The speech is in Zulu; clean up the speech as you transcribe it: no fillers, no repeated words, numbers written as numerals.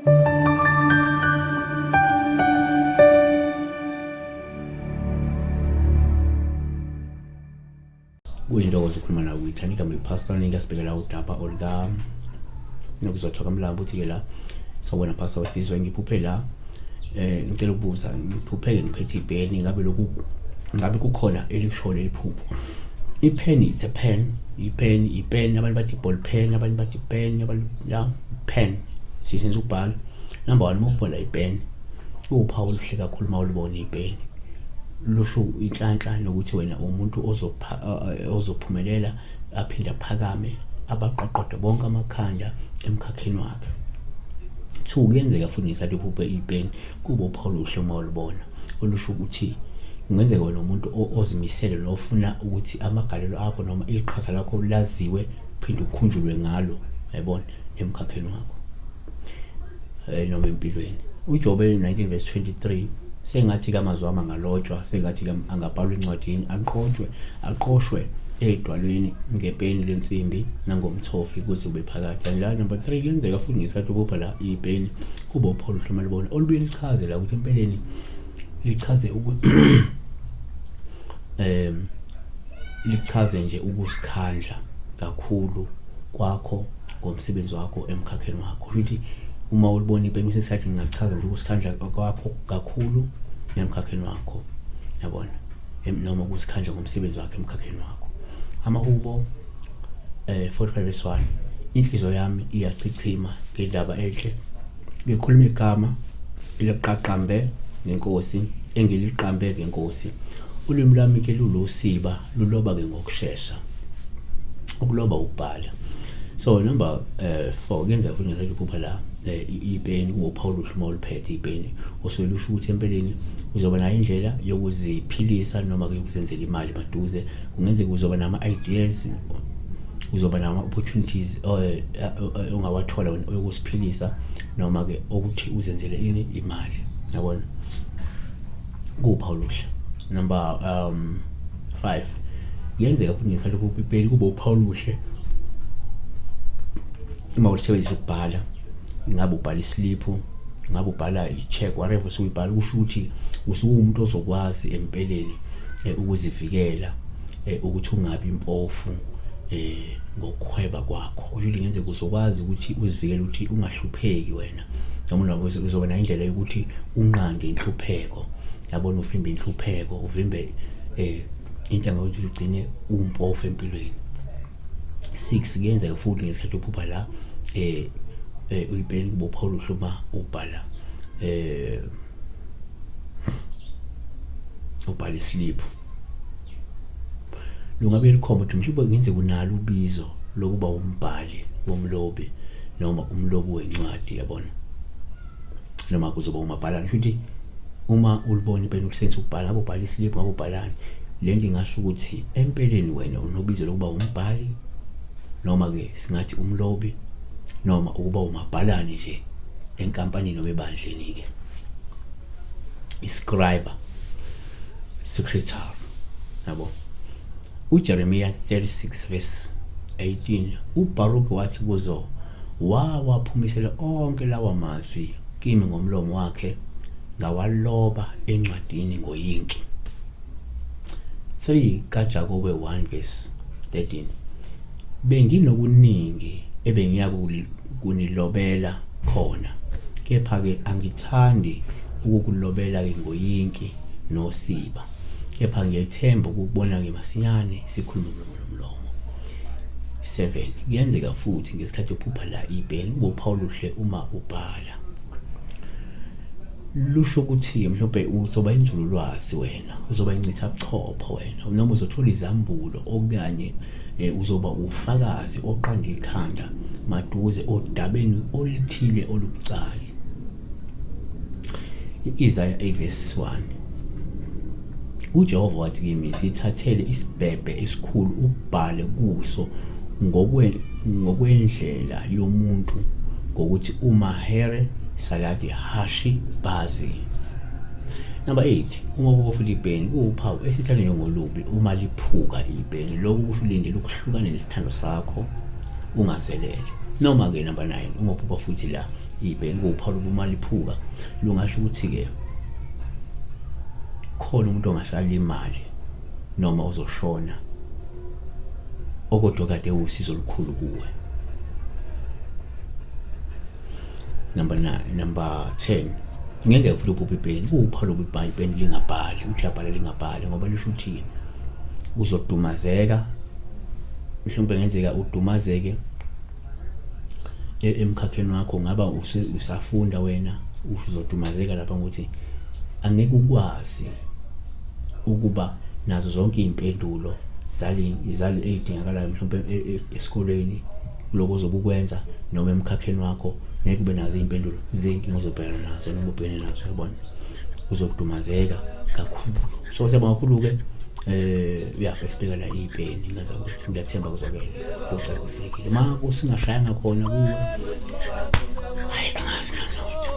Kuyintokozo ukukhuluma nawe kuyithanda igama liPastor Ningi sibhekela udaba oluka nokuzothoka mlambo uthi ke la sawubona Pastor wesizwe ngiphuphe la ngicela ukubuza ngiphupheke ngiphethe ipeni ngabe lokhu ngabe kukhona elikushoyo leli phupho. I-pen it's a pen, i-pen i-pen abantu bathi ball pen abantu bathi pen abantu ya pen sisenza ukubhala. Number one uma ubhala i-pen kuwuphawu oluhle kakhulu uma ulibona ipeni lusho inhlanhla nokuthi wena umuntu ozophumelela aphinde aphakame abaqoqode bonke amakhanda emkhakheni wakhe. Two, kuyenzeka futhi ngesikhathi uphuphe ipeni kube uphawu oluhle uma ulibona olusho ukuthi kungenzeka wena umuntu ozimisele nofuna ukuthi amagalelo akho noma iqhaza lakho laziwe phinde ukhunjulwe ngalo yayibona emkhakheni wakho noma empilweni. UJobe 19 verse 23 sengathi kamazwi ami angalotshwa sengathi angabhalwa encwadini aqotshwe aqoshwe edwalweni ngepeni lensimbi nangomthofi kuze kube phakade. And la number 3 kuyenzeka futhi ngesikhathi ubopha la ipeni kuba uphawu oluhle uma libona olubuye lichaze la ukuthi empeleni lichaze ukuthi lichaze nje ukusikhandla kakhulu kwakho ngomsebenzi wakho emkhakheni wakho. Kusho ukuthi uma ulibona ipeni kwesinye isikhathi ngingachaza nje ukusikhandla kwakho kakhulu emkhakheni wakho yabona noma ukusikhandla ngomsebenzi wakho emkhakheni wakho. Amahubo 45 verse 1 inhliziyo yami iyachichima ngendaba enhle ngikhuluma igama eliqaqambe ngenkosi engiliqambe ngenkosi ulwimi lwami ke lulusiba luloba ke ngokushesha ukuloba ukubhala. So number 4 kuyenzeka futhi ngesikhathi uphupha la ipeni kuba uphawu oluhle uma uliphethe ipeni osuke lusho ukuthi empeleni uzoba nayo indlela yokuziphilisa noma ke yokuzenzela imali maduze. Kungenzeka uzoba nama-ideas, uzoba nama-opportunities ongawathola wena oyokuziphilisa noma ke ukuthi uzenzele ini imali yabona kuwuphawu oluhle. Number 5 kuyenzeka futhi ngesikhathi uphupha ipeni kube uphawu oluhle uma ulisebenzisa ukubhala ngabe ubhala isliphu ngabe ubhala i-check whatever usuyibhala kusho ukuthi usuke umuntu ozokwazi empeleni ukuzivikela ukuthi ungabi impofu ngokuhweba kwakho. Kusho ukuthi kungenzeka uzokwazi ukuthi uzivikele ukuthi ungahlupheki wena noma uzoba nayo indlela yokuthi unqande inhlupheko yabona uvimbe inhlupheko uvimbe into engakuthi ugcine uwumpofu empilweni. 6 kuyenzeka futhi ngesikhathi uphupha la uyipeni kuba uphawu oluhle uma ubhala ubhala isliphu. Lungabe likhomba ukuthi mhlawumbe kungenzeka unalo ubizo lokuba umbhali womlobi noma umlobi wencwadi yabona noma kuzoba umabhalane. Kusho ukuthi uma ulibona ipeni ukusebenzisa ukubhala ngabe ubhala isliphu ngabe ubhalani le nto ingasho ukuthi empeleni wena unobizo lokuba umbhali noma ke singathi umlobi noma ukuba umabhalane nje enkampanini noma ebandleni ke iscribe secretary yabo. uJeremiya 36 verse 18 uBaruki wathi kuzo wawaphumisela onke lawa mazwi kimi ngomlomo wakhe ngawaloba encwadini ngoyinki. 3 kaJakobe 1 verse 13 benginokuningi ebengiya kunilobela khona kepha ke angithandi ukukulobela ke ngoyinki nosiba kepha ngiyethemba ukukubona ke masinyane sikhulume umlomo nomlomo. 7 kuyenzeka futhi ngesikhathi uphupha la ipeni kube uphawu oluhle uma ubhala lusho ukuthi mhlawumbe uzoba inzululwazi wena uzoba incitha buchopho wena noma uzothola izambulo okanye uzoba ufakazi oqanda ikhanda maduze odabeni oluthile olubucayi. I-Isaya 8 verse 1 uJehova wathi kimi sithathele isibhebhe esikhulu ubhale kuso ngokwendlela yomuntu ngokuthi uMahere Saladi Hashi Bazi. Number 8 uma kubo futhi ipeni kuwuphawu esithandwa njengolubi uma liphuka ipeni lokhu kusho ulindele ukuhlukana nesithando sakho ungazelele. Noma-ke number 9, uma uphupha futhi la ibheni kuwuphawu lobuma liphuka, lungasho ukuthi-ke khona umuntu ongasalimali noma ozoshona okodwa kade usizo olukhulu kuwe. Number 9, number 10, ngenzeka futhi uphupha ipeni, kuwuphawu lokuthi ipeni lingabhali, uthi uyabhala lingabhali, ngoba lisho ukuthi uzodumazeka, mhlawumbe ngenzeka udumazeke emkhakheni wakho, ngaba usafunda wena, uzodumazeka lapha ngokuthi angeke ukwazi ukuba nazo zonke iy'mpendulo zale ey'dingakalayo mhlawumbe esikoleni kuloko ozobe ukwenza, noma emkhakheni wakho ngeke ube nazo iy'mpendulo zey'nkinga ozobhekana nazo noma ubhekene nazo, uyabona, uzodumazeka kakhulu. So siyabonga kakhulu-ke ya besibeka la ipeni ngaza ukuthi ngiyathemba kuzwakele kucaciselekile uma kusingashayanga khona kuwe, hayi angazi ngaza wethu.